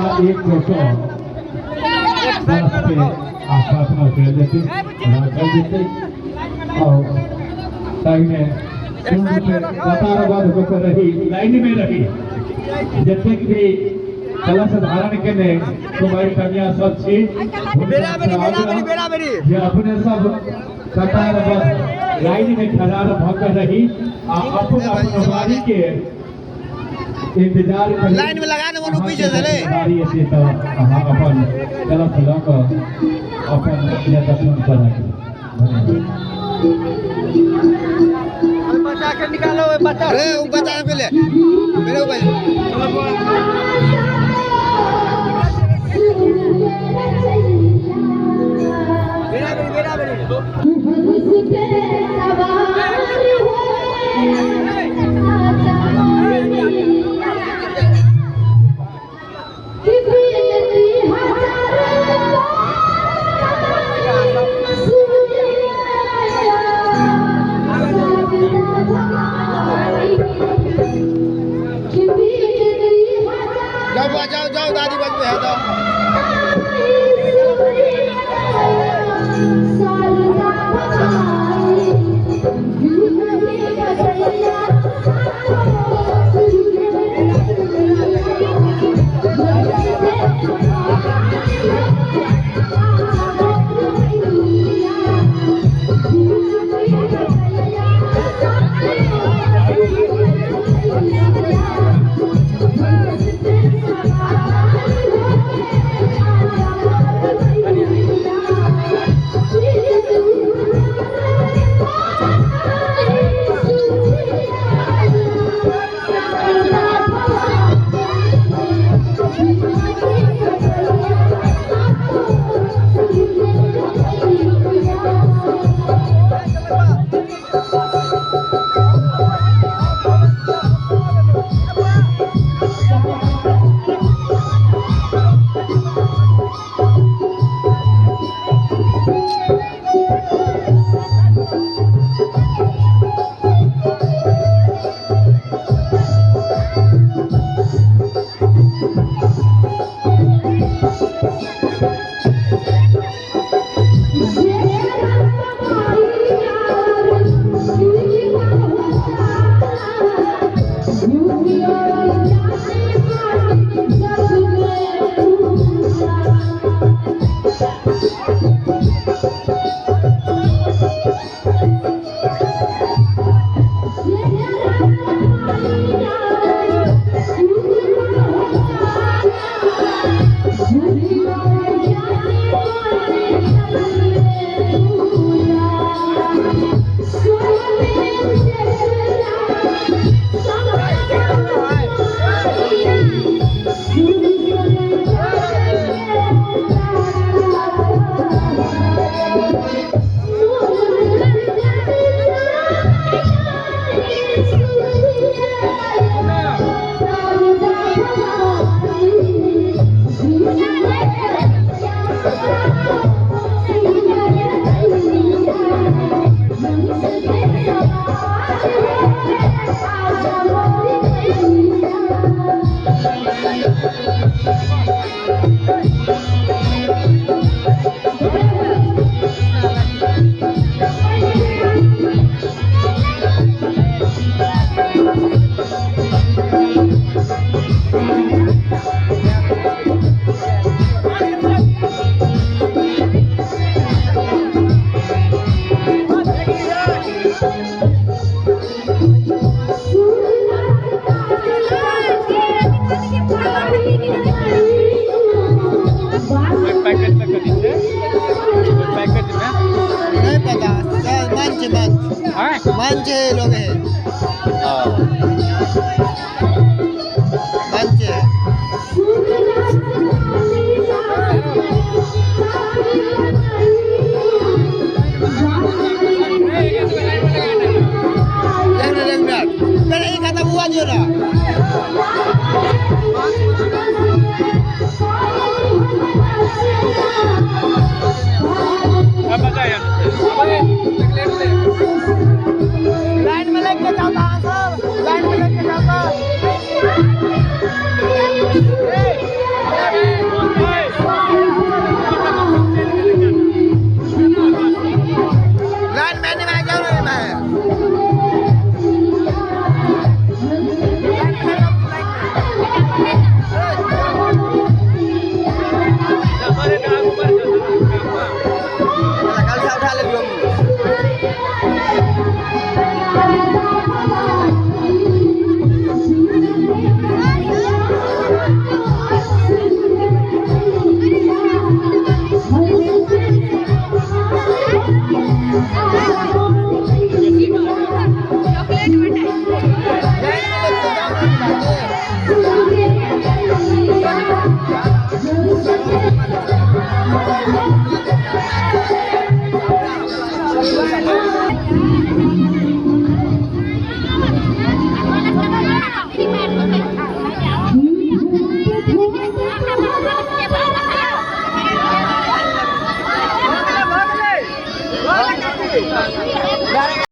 हुनका एक फोटो कलश के आसपास में उतरल जेतै, राखल जेतै और ताहिमे पूर्ण रूपे कतारबद्ध होकर रही, लाइन में रही। जतेक भी कलश धारण केने कुमारि कन्या सब छी, हुनका जे अपने सब कतारबद्ध लाइन में खड़ा भऽ के रही आ अपन अपन बारी के इंतजार करी। लाइन में लगा दे, मनु पीछे से ले। बारी एतै तऽ अहाँ अपन कलश लऽ कऽ अपन दर्शन करब। धन्यवाद। बच्चा के निकालो, बच्चा। अरे वो बच्चा के ले मेरे को। बेरा बेरा बेरा। जाओ बुआ, जाओ जाओ, दादी बज में है जाओ। पैकेट में करी छै, पैकेट में। नहीं पता सर, मंच मंच। हाँ। मंच है, लोग है, मंच है। एक मिनट, एक मिनट, पहले ये खत्म हुआ दियो ना। लाइन में लग के जाओ, सब लाइन में लग के जाओ। दादी।